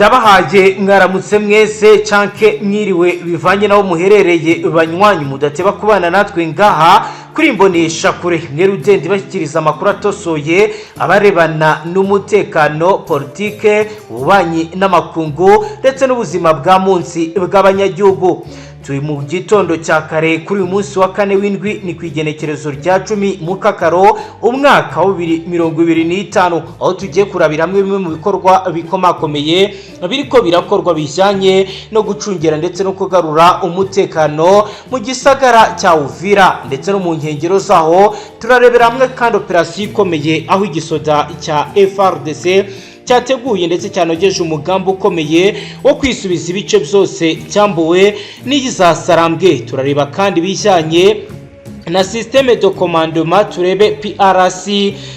Ndabahaye mwaramutse mwese canke mwiriwe, bivanye naho muherereye. Banywanyi mudateba kubana natwe ngaha kuri Imbonesha Kure, mwere ugenda ibashyikiriza amakuru atosoye abarebana n'umutekano, politike, ububanyi n'amakungu ndetse n'ubuzima bwa munsi bw'abanyagihugu. Turi mu gitondo cya kare kuri uyu munsi wa kane w'indwi, ni ku igenekerezo rya 10 Mukakaro, umwaka wa 2025, aho tugiye kurabira hamwe bimwe mu bikorwa bikomakomeye biriko birakorwa bijyanye no gucungira ndetse no kugarura umutekano mu gisagara cya Uvira ndetse no mu nkengero zaho. Turarebera hamwe kandi operasiyo ikomeye aho igisoda cya FARDC cyateguye ndetse cyanogeje umugambi ukomeye wo kwisubiza ibice byose cyambuwe n'izasarambwe. Turareba kandi ibijyanye na système de commandement, turebe PRC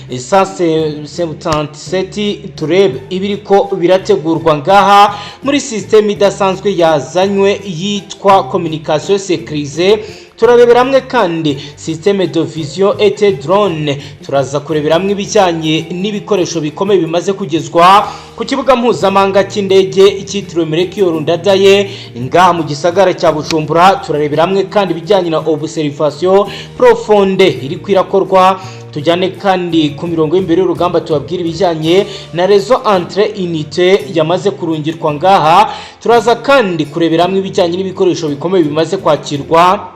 177, turebe ibiriko birategurwa ngaha muri système idasanzwe yazanywe yitwa communication sécurisée. Turarebera hamwe kandi système de vision et drone. Turaza kurebera hamwe ibijyanye n'ibikoresho bikomeye bimaze kugezwa ku kibuga mpuzamahanga cy'indege cyitiriwe Melchior Ndadaye ngaha mu gisagara cya Bujumbura. Turarebera hamwe kandi ibijyanye na observation profonde iri kwirakorwa. Tujyane kandi ku mirongo y'imbere y'urugamba, tubabwire ibijyanye na réseau entre unité yamaze kurungirwa ngaha. Turaza kandi kurebera hamwe ibijyanye n'ibikoresho bikomeye bimaze kwakirwa,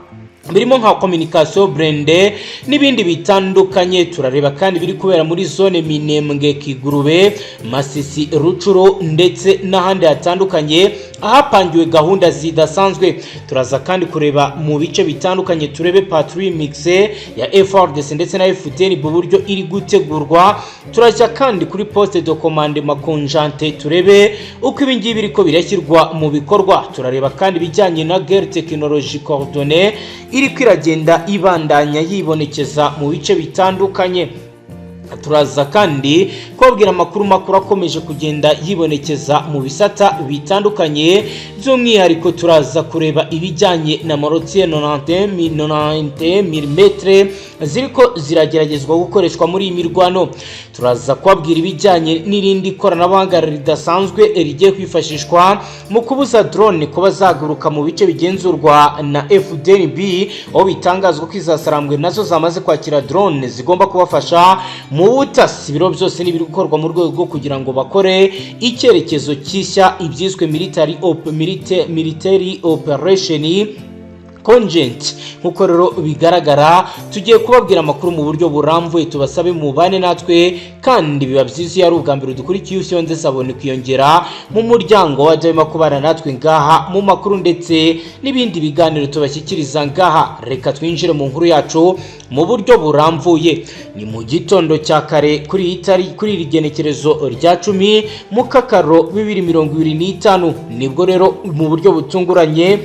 birimo nka communication blindée n'ibindi bitandukanye. Turareba kandi biri kubera muri zone Minembwe, Kigurube, Masisi, Rucuru ndetse n'ahandi hatandukanye ahapangiwe gahunda zidasanzwe. Turaza kandi kureba mu bice bitandukanye, turebe patrouille mixte ya FARDC ndetse na FDN mu buryo iri gutegurwa. Turajya kandi kuri poste de commandement conjointe, turebe uko ibi ngibi biriko birashyirwa mu bikorwa. Turareba kandi ibijyanye na guerre technologie coordonnée iriko iragenda ibandanya yibonekeza mu bice bitandukanye. Turaza kandi kubabwira amakuru makuru akomeje kugenda yibonekeza mu bisata bitandukanye. By'umwihariko turaza kureba ibijyanye na mortier 90 mm ziriko zirageragezwa gukoreshwa muri iyi mirwano. Turaza kubabwira ibijyanye n'irindi koranabuhanga ridasanzwe rigiye kwifashishwa mu kubuza drone kuba zaguruka mu bice bigenzurwa na FDNB, aho bitangazwa ko izasarambwe nazo zamaze kwakira drone zigomba kubafasha mu butasi. Ibiro byose n'ibiri gukorwa mu rwego rwo kugira ngo bakore icyerekezo cyishya, ibyiswe military operation conjointe. Nk'uko rero bigaragara, tugiye kubabwira amakuru mu buryo burambuye. Tubasabe mubane natwe, kandi biba byiza iyo ari ubwa mbere dukurikiye ufyonze s'abonner, kwiyongera mu muryango wa Jayima, kubana natwe ngaha mu makuru ndetse n'ibindi biganiro tubashyikiriza ngaha. Reka twinjire mu nkuru yacu mu buryo burambuye. Ni mu gitondo cya kare kuri iyi tari kuri iri genekerezo rya 10 Mukakaro 2025, nibwo rero mu buryo butunguranye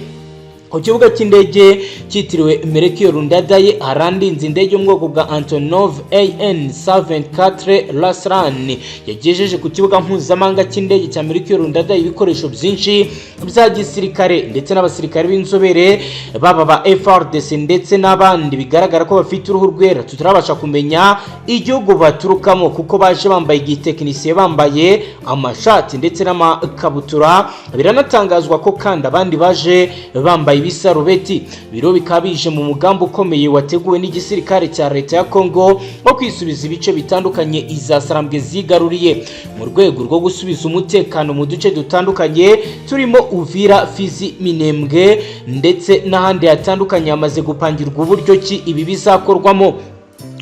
ku kibuga cy'indege cyitiriwe Melchior Ndadaye harandinze indege yo mu bwoko bwa Antonov AN 74 Lasran yagejeje ku kibuga mpuzamahanga cy'indege cya Melchior Ndadaye ibikoresho byinshi bya gisirikare ndetse n'abasirikare b'inzobere, baba ba FARDC ndetse n'abandi bigaragara ko bafite uruhu rwera. Tutarabasha kumenya igihugu baturukamo kuko baje bambaye igitekinisiye, bambaye amashati ndetse n'amakabutura. Biranatangazwa ko kandi abandi baje bambaye ibisarubeti. Biro bikaba bije mu mugambi ukomeye wateguwe n'igisirikare cya leta ya Congo wo kwisubiza ibice bitandukanye izasarambwe zigaruriye, mu rwego rwo gusubiza umutekano mu duce dutandukanye turimo Uvira, Fizi, Minembwe ndetse n'ahandi hatandukanye. Hamaze gupangirwa uburyo ki ibi bizakorwamo,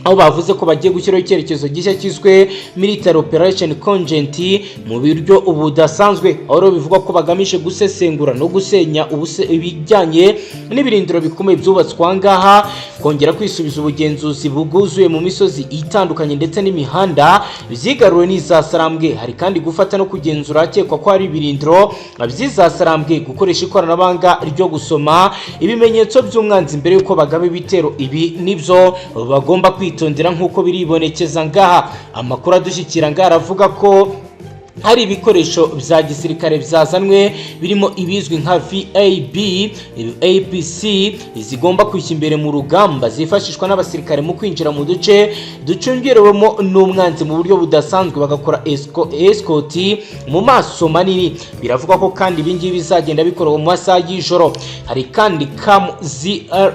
aho bavuze ko bagiye gushyiraho icyerekezo gishya cyiswe military operation conjoint mu buryo budasanzwe, aho rero bivugwa ko bagamije gusesengura no gusenya ibijyanye n'ibirindiro bikomeye byubatswe aha ngaha, kongera kwisubiza ubugenzuzi bwuzuye mu misozi itandukanye ndetse n'imihanda byigaruwe n'izasarambwe. Hari kandi gufata no kugenzura hakekwa ko hari ibirindiro by'izasarambwe, gukoresha ikoranabuhanga ryo gusoma ibimenyetso by'umwanzi mbere y'uko bagaba ibitero. Ibi nibyo bagomba kwitondera nk'uko biribonekeza ngaha. Amakuru adushyikira ngaha aravuga ko Hari ibikoresho bya gisirikare byazanwe birimo ibizwi nka VAB, APC zigomba kujya imbere mu rugamba, zifashishwa n'abasirikare mu kwinjira mu duce ducungerewemo n'umwanzi mu buryo budasanzwe, bagakora escort mu maso manini. Biravugwa ko kandi ibingibi bizagenda bikorwa mu masaha y'ijoro. Hari kandi CAM ZR,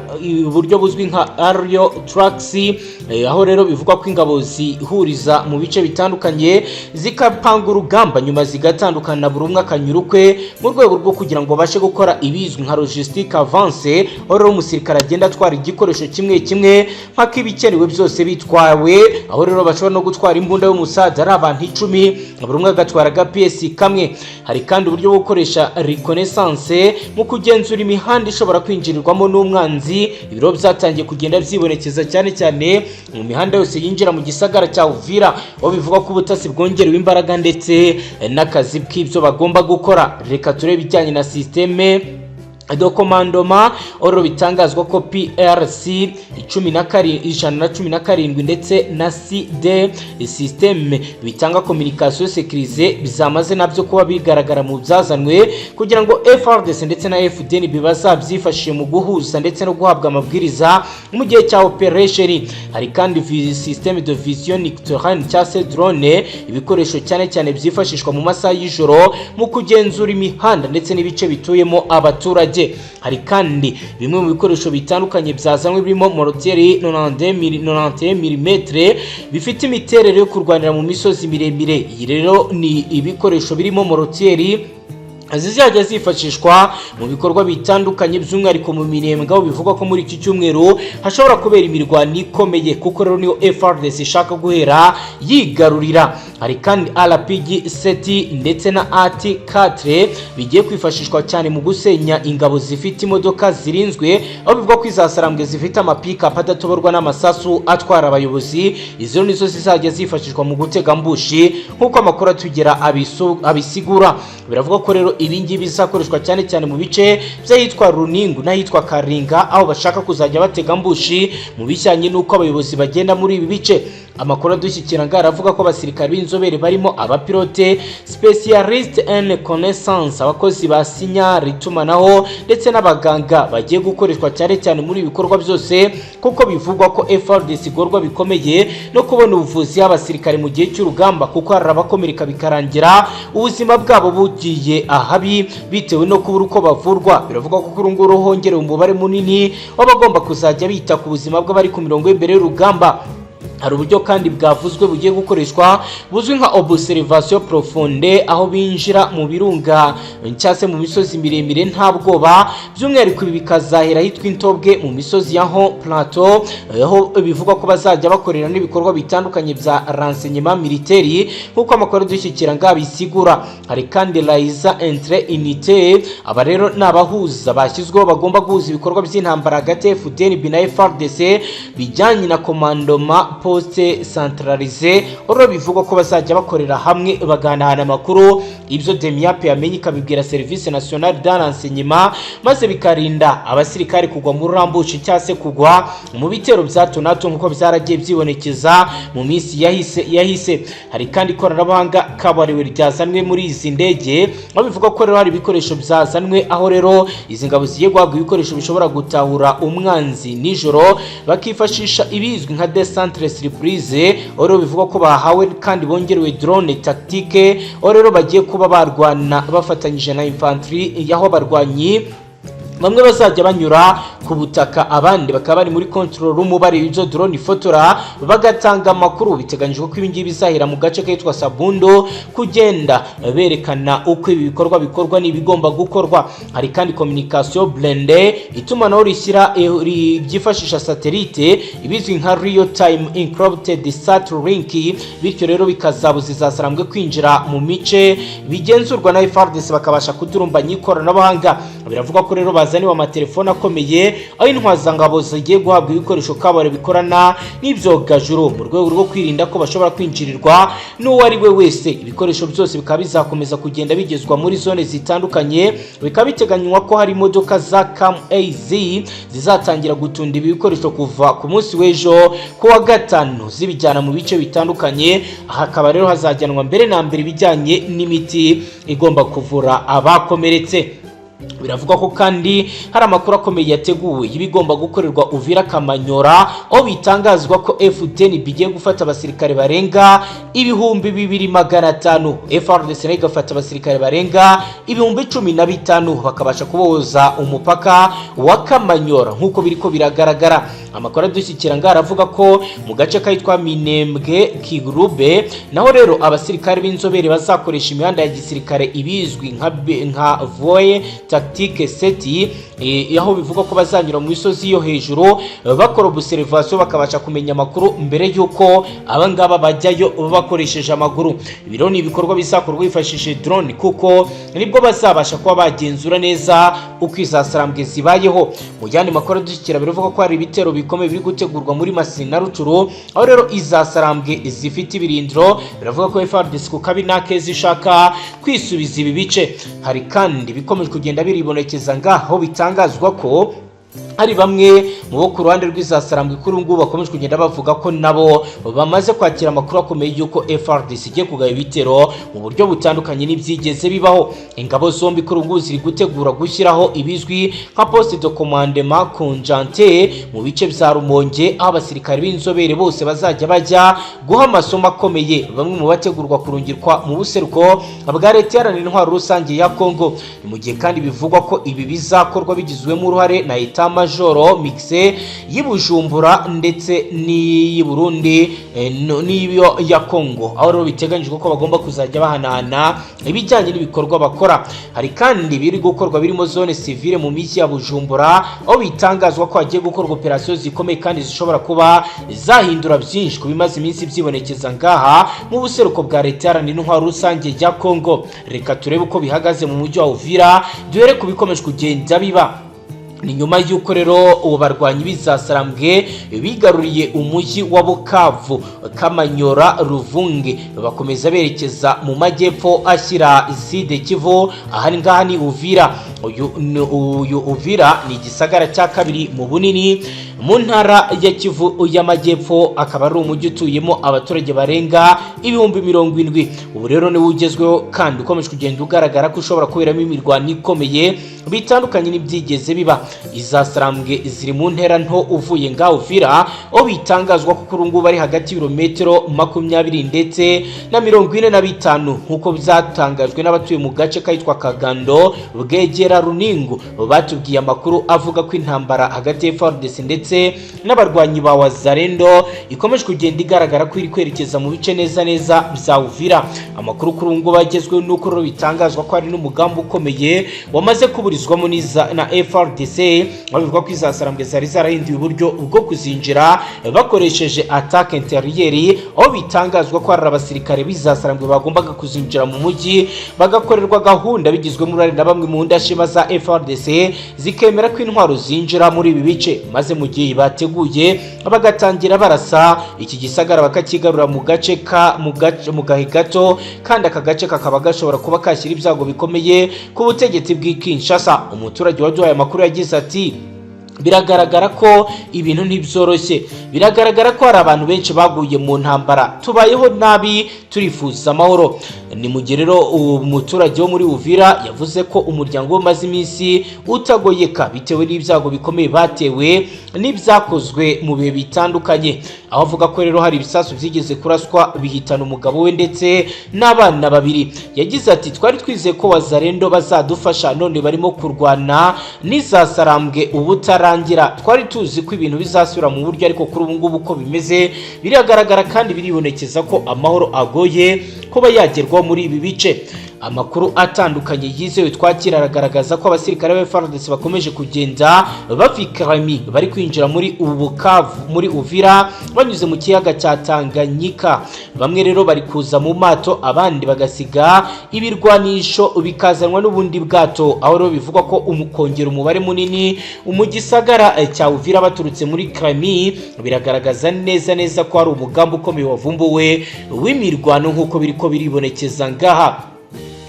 uburyo buzwi nka aerial trucks, aho rero bivugwa ko ingabo zihuriza mu bice bitandukanye zikapanga urugamba, nyuma zigatandukana, buri umwe akanyura ukwe, mu rwego rwo kugira ngo babashe gukora ibizwi nka logistique avancée, aho rero umusirikare agenda atwara igikoresho kimwe kimwe mpaka ibikenewe byose bitwawe, aho rero bashobora no gutwara imbunda y'umusaza ari abantu 10, buri umwe agatwara agapiyesi kamwe. Hari kandi uburyo bwo gukoresha reconnaissance mu kugenzura imihanda ishobora kwinjirirwamo n'umwanzi. Ibiro byatangiye kugenda byibonekeza cyane cyane mu mihanda yose yinjira mu gisagara cya Uvira, aho bivugwa ko ubutasi bwongerewe imbaraga ndetse n'akazi k'ibyo bagomba gukora. Reka turebe ibijyanye na système de commandement oro. Bitangazwa ko PRC 117 ndetse na CD système bitanga communication sécurisée bizamaze nabyo kuba bigaragara mu byazanwe, kugira ngo FARDC ndetse na FDNB bazabyifashishe mu guhuza ndetse no guhabwa amabwiriza mu gihe cya operation. Hari kandi système de vision nocturne cyangwa se drone, ibikoresho cyane cyane byifashishwa mu masaha y'ijoro mu kugenzura imihanda ndetse n'ibice bituyemo abaturage. Hari kandi bimwe mu bikoresho bitandukanye byazanywe birimo mortier 91 mm bifite imiterere yo kurwanira mu misozi miremire. Iyi rero ni ibikoresho birimo mortier zizajya zifashishwa mu bikorwa bitandukanye, by'umwihariko mu Minembwe, aho bivugwa ko muri iki cyumweru hashobora kubera imirwano ikomeye, kuko rero niyo FARDC ishaka guhera yigarurira. Hari kandi RPG 7 ndetse na AT 4 bigiye kwifashishwa cyane mu gusenya ingabo zifite imodoka zirinzwe, aho bivugwa ko izasarambwe zifite amapikapu adatoborwa n'amasasu atwara abayobozi. Izo nizo zizajya zifashishwa mu gutega ambush, nk'uko amakuru atugera abisigura. Biravuga ko rero ibi ngibi bizakoreshwa cyane cyane mu bice by'ahitwa Runingu n'ahitwa Karinga, aho bashaka kuzajya batega ambush mu bijyanye n'uko abayobozi bagenda muri ibi bice. Amakuru adushyikira ngo aravuga ko abasirikare b'inzobere barimo abapilote, spécialiste en reconnaissance, abakozi ba signal, itumanaho, ndetse n'abaganga bagiye gukoreshwa cyane cyane muri ibi bikorwa byose, kuko bivugwa ko FARDC igorwa bikomeye no kubona ubuvuzi y'abasirikare mu gihe cy'urugamba, kuko hari abakomereka bikarangira ubuzima bwabo bugiye ahabi bitewe no kubura uko bavurwa. Biravuga ko kuri nguru hongerewe umubare munini w'abagomba kuzajya bita ku buzima bw'abari ku mirongo y'imbere y'urugamba. Hari uburyo kandi bwavuzwe bugiye gukoreshwa buzwi nka observation profonde, aho binjira mu birunga cyangwa se mu misozi miremire nta bwoba. By'umwihariko ibi bikazahera ahitwa Intobwe mu misozi ya Haut Plateau, aho bivugwa ko bazajya bakorera n'ibikorwa bitandukanye bya renseignement militaire, nk'uko amakuru adushyikira ngaha bisigura. Hari kandi liaison entre unité. Aba rero ni abahuza bashyizweho bagomba guhuza ibikorwa by'intambara hagati ya FDNB na FARDC bijyanye na commandement poste centralisé. Rero bivugwa ko bazajya bakorera hamwe, baganahana amakuru, ibyo DEMIAP yamenye ikabibwira Service National de Renseignement, maze bikarinda abasirikare kugwa muri ambush cyangwa se kugwa mu bitero bya hato na hato, nk'uko byaragiye byibonekeza mu minsi yahise. Hari kandi ikoranabuhanga kabuhariwe ryazanwe muri izi ndege, aho bivugwa ko rero hari ibikoresho byazanwe, aho rero izi ngabo zigiye guhabwa ibikoresho bishobora gutahura umwanzi nijoro, bakifashisha ibizwi nka descente surprise, aho rero bivugwa ko bahawe kandi bongerewe drone tactique, aho rero bagiye kuba barwana bafatanyije na infantry, aho abarwanyi bamwe bazajya banyura ku butaka, abandi bakaba bari muri control room bareba ibyo drone ifotora, bagatanga amakuru. Biteganyijwe ko ibi ngibi bizahera mu gace kitwa Sabundo, kugenda berekana uko ibi bikorwa bikorwa n'ibigomba gukorwa. Hari kandi communication blindée, itumanaho rishyira ryifashisha satellite, ibizwi nka real time encrypted sat link, bityo rero bikazabuza izasarambwe kwinjira mu mice bigenzurwa na FARDC, bakabasha kudurumbanya ikoranabuhanga. Biravugwa ko rero bazaniwe amatelefone akomeye. aho intwazangabo zigiye guhabwa ibikoresho kabare bikorana n'ibyogajuru mu rwego rwo kwirinda ko bashobora kwinjirirwa n'uwo ari we wese. Ibikoresho byose bikaba bizakomeza kugenda bigezwa muri zone zitandukanye. Bikaba biteganywa ko hari imodoka za CAM AZ zizatangira gutunda ibi bikoresho kuva ku munsi w'ejo ku wa gatanu, zibijyana mu bice bitandukanye. Hakaba rero hazajyanwa mbere na mbere ibijyanye n'imiti igomba kuvura abakomeretse. Biravugwa ko kandi hari amakuru akomeye yateguwe y'ibigomba gukorerwa Uvira, Kamanyora, aho bitangazwa ko FDNB igiye gufata abasirikare barenga 2500, FARDC nayo igafata abasirikare barenga 15,000, bakabasha kubohoza umupaka wa Kamanyora nk'uko biriko biragaragara. Amakuru adushyikira ngaha aravuga ko mu gace kitwa Minembwe Kigurube naho rero abasirikare b'inzobere bazakoresha imihanda ya gisirikare ibizwi nka voie tactique seti, aho bivugwa ko bazanyura mu misozi yo hejuru bakora observation, bakabasha kumenya amakuru mbere y'uko abangaba bajyayo bakoresheje amaguru. Ibi rero ni ibikorwa bizakorwa hifashishije drone, kuko nibwo bazabasha kuba bagenzura neza uko izasarambwe zibayeho. Mu yandi makuru adushyikira, biravuga ko hari ibitero bikomeye biri gutegurwa muri Masisi na Rutshuru, aho rero izasarambwe zifite ibirindiro. Biravuga ko FARDC ku kabi n'akeza ishaka kwisubiza ibi bice. Hari kandi bikomeje kugenda biribonekeza ngaho, bitangazwa ko hari bamwe mu bo ku ruhande rw'izasarambwe kuri ubu ngubu bakomeje kugenda bavuga ko nabo bamaze kwakira amakuru akomeye y'uko FARDC igiye kugaba ibitero mu buryo butandukanye n'ibyigeze bibaho. Ingabo zombi kuri ubu ngubu ziri gutegura gushyiraho ibizwi nka poste de commandement conjointe mu bice bya Rumonge, aho abasirikare b'inzobere bose bazajya bajya guha amasomo akomeye bamwe mu bategurwa kurungirwa mu buseruko bwa Leta Iharanira Intwaro Rusange ya Congo. Ni mu gihe kandi bivugwa ko ibi bizakorwa bigizwemo uruhare na état major mixte y'i Bujumbura ndetse n'iy'i Burundi n'iyo ya Congo, aho rero biteganyijwe ko bagomba kuzajya bahanahana ibijyanye n'ibikorwa bakora. Hari kandi biri gukorwa birimo zone civile mu mijyi ya Bujumbura, aho bitangazwa ko hagiye gukorwa operasiyo zikomeye kandi zishobora kuba zahindura byinshi ku bimaze iminsi byibonekeza ngaha mu buseruko bwa Leta Iharanira Intwaro Rusange ya Congo. Reka turebe uko bihagaze mu mujyi wa Uvira, duhere ku bikomeje kugenda biba. Ni nyuma y'uko rero ubu barwanyi b'izasarambwe bigaruriye umujyi wa Bukavu, Kamanyora, Ruvunge, bakomeza berekeza mu majyepfo ashyira Sud Kivu. Aha ngaha ni Uvira. Uyu Uvira ni igisagara cya kabiri mu bunini mu ntara ya Kivu y'Amajyepfo, akaba ari umujyi utuyemo abaturage barenga 70,000. Ubu rero niwo ugezweho kandi ukomeje kugenda ugaragara ko ushobora kuberamo imirwano ikomeye bitandukanye n'ibyigeze biba. Izasarambwe ziri mu ntera nto uvuye ngaho Uvira, aho bitangazwa ko kuri ubu ngubu ari hagati y'ibirometero 20 ndetse na 45, nk'uko byatangajwe n'abatuye mu gace kitwa Kagando bwegera Runingu. Batubwiye amakuru avuga ko intambara hagati ya FARDC ndetse n'abarwanyi ba Wazalendo ikomeje kugenda igaragara ko iri kwerekeza mu bice neza neza bya Uvira. Amakuru kuri ubu ngubu agezweho nuko rero bitangazwa ko hari n'umugambi ukomeye wamaze kuburizwamo na FARDC, aho bivuga ko izasarambwe zari zarahinduye uburyo bwo kuzinjira bakoresheje attaque intérieure, aho bitangazwa ko hari abasirikare b'izasarambwe bagombaga kuzinjira mu mujyi bagakorerwa gahunda bigizwemo uruhare na bamwe mu ndashima za FARDC, zikemera ko intwaro zinjira muri ibi bice, maze mu gihe bateguye bagatangira barasa iki gisagara, bakakigarura mu gace ka mu gace mu gahe gato, kandi aka gace kakaba gashobora kuba kashyira ibyago bikomeye ku butegetsi bw'i Kinshasa. Umuturage waduhaye amakuru yagize ati: "Biragaragara ko ibintu ntibyoroshye, biragaragara ko hari abantu benshi baguye mu ntambara, tubayeho nabi, turifuza amahoro." Ni mu gihe rero umuturage wo muri Uvira yavuze ko umuryango we umaze iminsi utagoyeka bitewe n'ibyago bikomeye batewe n'ibyakozwe mu bihe bitandukanye, aho avuga ko rero hari ibisasu byigeze kuraswa bihitana umugabo we ndetse n'abana babiri. Yagize ati: "Twari twizeye ko Wazalendo bazadufasha, none barimo kurwana n'izasarambwe ubutarangira. Twari tuzi ko ibintu bizasubira mu buryo, ariko kuri ubu ngubu uko bimeze biragaragara kandi biribonekeza ko amahoro agoye kuba yagerwaho muri ibi bice." Amakuru atandukanye yizewe twakira aragaragaza ko abasirikare ba FARDC bakomeje kugenda bava i Kalemi, bari kwinjira muri Bukavu, muri Uvira, banyuze mu kiyaga cya Tanganyika. Bamwe rero bari kuza mu mato, abandi bagasiga ibirwanisho bikazanwa n'ubundi bwato, aho rero bivugwa ko kongera umubare munini mu gisagara cya Uvira baturutse muri Kalemi biragaragaza neza neza ko hari umugambi ukomeye wavumbuwe w'imirwano, nk'uko biriko biribonekeza ngaha.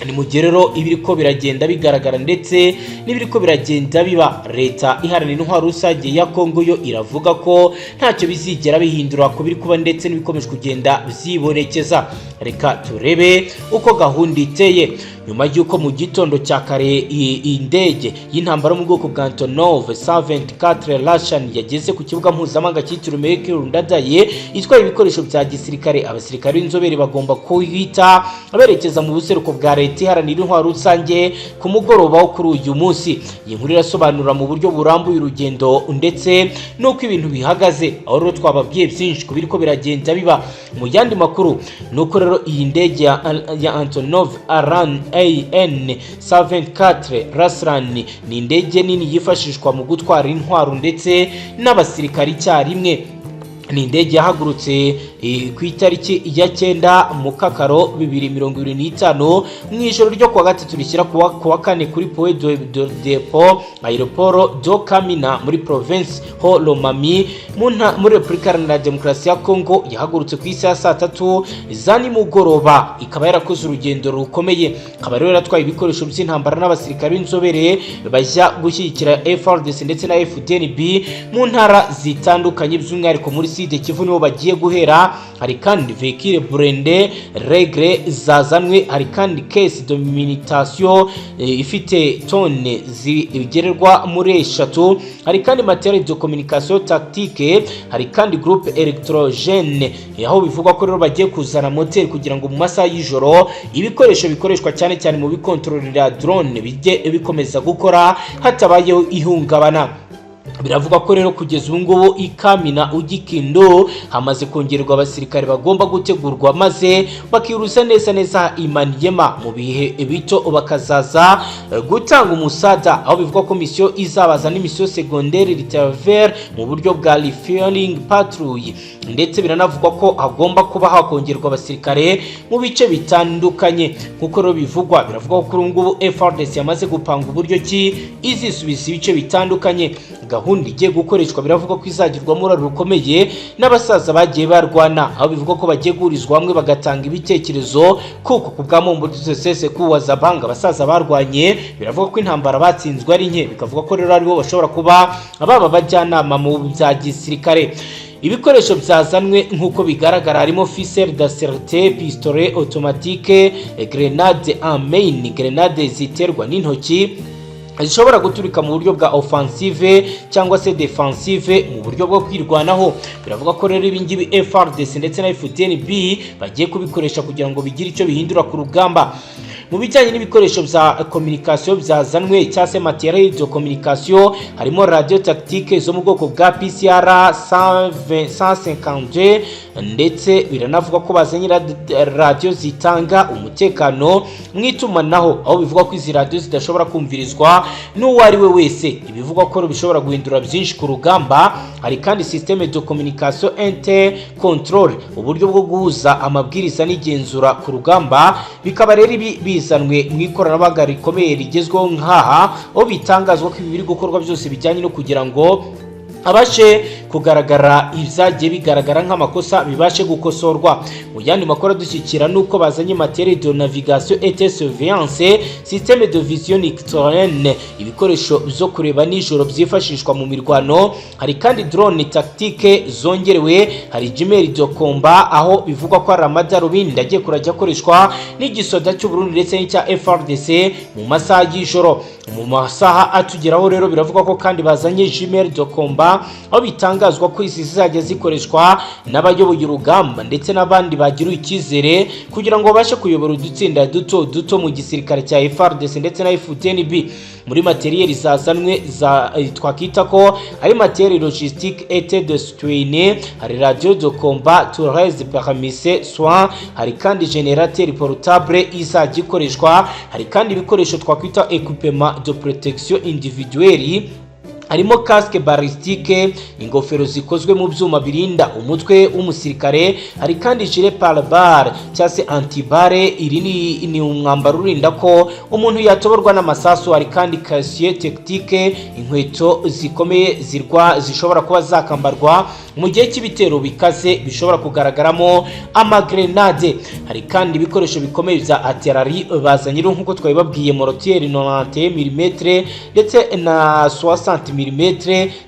Ni mu gihe rero ibiriko biragenda bigaragara ndetse n'ibiriko biragenda biba, Leta Iharanira Intwaro Rusange ya Kongo yo iravuga ko ntacyo bizigera bihindura ku biri kuba ndetse n'ibikomeje kugenda byibonekeza. Reka turebe uko gahunda iteye. Nyuma y'uko mu gitondo cya kare indege y'intambara yo mu bwoko bwa Antonov 124 Russian yageze ku kibuga mpuzamahanga cyitiriwe Melchior Ndadaye itwaye ibikoresho bya gisirikare, abasirikare b'inzobere bagomba kuhita berekeza mu buseruko bwa Leta Iharanira Intwaro Rusange ku mugoroba wo kuri uyu munsi. Iyi nkuru irasobanura mu buryo burambuye urugendo ndetse n'uko ibintu bihagaze, aho rero twababwiye byinshi ku biriko biragenda biba. Mu yandi makuru ni uko rero iyi ndege ya Antonov Aran AN 74 Ruslan ni indege nini yifashishwa mu gutwara intwaro ndetse n'abasirikari icyarimwe. Ni indege yahagurutse ku itariki ya 9 Mukakaro 2025, mu ijoro ryo kuwa gatatu rishyira kuwa kane, kuri Point de Dépôt Aéroport de Kamina muri province Haut Lomami muri Repubulika Iharanira Demokarasi ya Kongo. Yahagurutse ku isaha ya saa 3 za nimugoroba, ikaba yarakoze urugendo rukomeye, ikaba rero yaratwaye ibikoresho by'intambara n'abasirikare b'inzobere bajya gushyigikira FARDC ndetse na FDNB mu ntara zitandukanye, by'umwihariko muri Sud Kivu niho bagiye guhera. Hari kandi véhicule blindé léger zazanwe, hari kandi caisse de munitions ifite tone zigererwa muri 3, hari kandi matériel de communication tactique, hari kandi groupe électrogène, aho bivugwa ko rero bagiye kuzana moteri kugira ngo mu masaha y'ijoro ibikoresho bikoreshwa cyane cyane mu bikontororera drone bijye bikomeza gukora hatabayeho ihungabana. Biravuga ko rero kugeza ubu ngubu i Kamina Ugikindo hamaze kongerwa abasirikare bagomba gutegurwa, maze bakiruza neza neza i Maniema mu bihe bito, bakazaza gutanga umusada, aho bivugwa ko mission izabaza ni mission secondaire retriever mu buryo bwa refueling patrouille. Ndetse biranavugwa ko hagomba kuba hakongerwa abasirikare mu bice bitandukanye. Nk'uko rero bivugwa, biravugwa ko kuri ubu ngubu FARDC yamaze gupanga uburyo ki izisubiza ibice bitandukanye. Gahunda igiye gukoreshwa biravugwa ko izagirwamo uruhare rukomeye n'abasaza bagiye barwana, aho bivugwa ko bagiye guhurizwa hamwe bagatanga ibitekerezo, kuko ku bwa Mobutu Sese Seko wa Zabanga, abasaza barwanye biravugwa ko intambara batsinzwe ari nke, bikavuga ko rero aribo bashobora kuba baba abajyanama mu bya gisirikare. Ibikoresho byazanwe nk'uko bigaragara harimo fusil d'assaut, pistolet automatique, grenade en main, grenade ziterwa n'intoki zishobora guturika mu buryo bwa offensive cyangwa se defensive, mu buryo bwo kwirwanaho. Biravuga ko rero ibi ngibi FARDC ndetse na FDNB bagiye kubikoresha kugira ngo bigire icyo bihindura ku rugamba. Mu bijyanye n'ibikoresho bya communication byazanwe cyangwa se matériel de communication, harimo radio tactique zo mu bwoko bwa PCR 152, ndetse biranavuga ko bazanye radio zitanga umutekano mu itumanaho, aho bivugwa ko izi radio zidashobora kumvirizwa n'uwo ari we wese, ibivugwa ko bishobora guhindura byinshi ku rugamba. Hari kandi système de communication et contrôle, uburyo bwo guhuza amabwiriza n'igenzura ku rugamba. Bikaba rero ibi bizanwe mu ikoranabuhanga rikomeye rigezweho nk'aha, aho bitangazwa ko ibi biri gukorwa byose bijyanye no kugira ngo abashe kugaragara ibyagiye bigaragara nk'amakosa bibashe gukosorwa. Mu yandi makuru adushyikira nuko bazanye matériel de navigation et surveillance, système de vision nocturne, ibikoresho byo kureba nijoro byifashishwa mu mirwano. Hari kandi drone tactique zongerewe, hari jumelles de combat, aho bivugwa ko hari amadarubindi agiye kurajya akoreshwa n'igisoda cy'u Burundi ndetse n'icya FARDC mu masaha y'ijoro. Mu masaha atugeraho rero biravugwa ko kandi bazanye jumelles de combat, aho bitangazwa ko Bitangazwa ko izi zizajya zikoreshwa n'abayoboye urugamba ndetse n'abandi bagiriwe icyizere kugira ngo babashe kuyobora udutsinda duto duto mu gisirikare cya FARDC ndetse na FDNB. Muri matériel zazanwe za twakita ko ari matériel logistique et de soutien, hari radio de combat Thales permise soin, hari kandi générateur portable izajya ikoreshwa, hari kandi ibikoresho twakwita équipement de protection individuelle, harimo casque balistique, ingofero zikozwe mu byuma birinda umutwe w'umusirikare, hari kandi gilet pare-balles cyangwa se anti-balles. Iri ni umwambaro urinda ko umuntu yatoborwa n'amasasu. Hari kandi chaussures tactiques, inkweto zikomeye zirwa zishobora kuba zakambarwa mu gihe cy'ibitero bikaze bishobora kugaragaramo amagrenade. Hari kandi ibikoresho bikomeye bya artillerie bazanye nk'uko twabibabwiye, mortier 91 mm ndetse na 60 mm.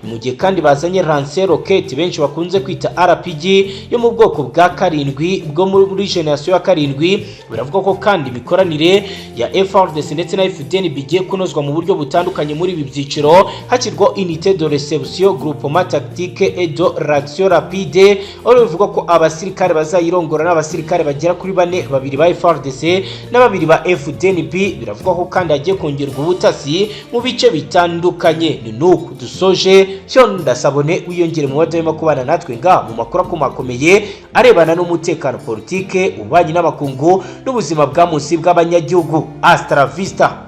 Mu gihe kandi bazanye lance-roquettes benshi bakunze kwita RPG yo mu bwoko bwa karindwi, bwo muri génération ya karindwi. Biravuga ko kandi imikoranire ya FARDC ndetse na FDN bigiye kunozwa mu buryo butandukanye muri ibi byiciro, hashyirwaho unité de réception, groupement tactique et de réaction rapide, aho bivuga ko abasirikare bazayirongora n'abasirikare bagera kuri bane, babiri ba FARDC na babiri ba FDNB. Biravuga ko kandi hagiye kongerwa ubutasi mu bice bitandukanye. Ni nuku dusoje cyo, ndasabone wiyongere mu badahwema kubana natwe ngaha mu makuru akomakomeye arebana n'umutekano, politike, ububanyi n'amakungu n'ubuzima bwa munsi bw'abanyagihugu. Hasta la vista.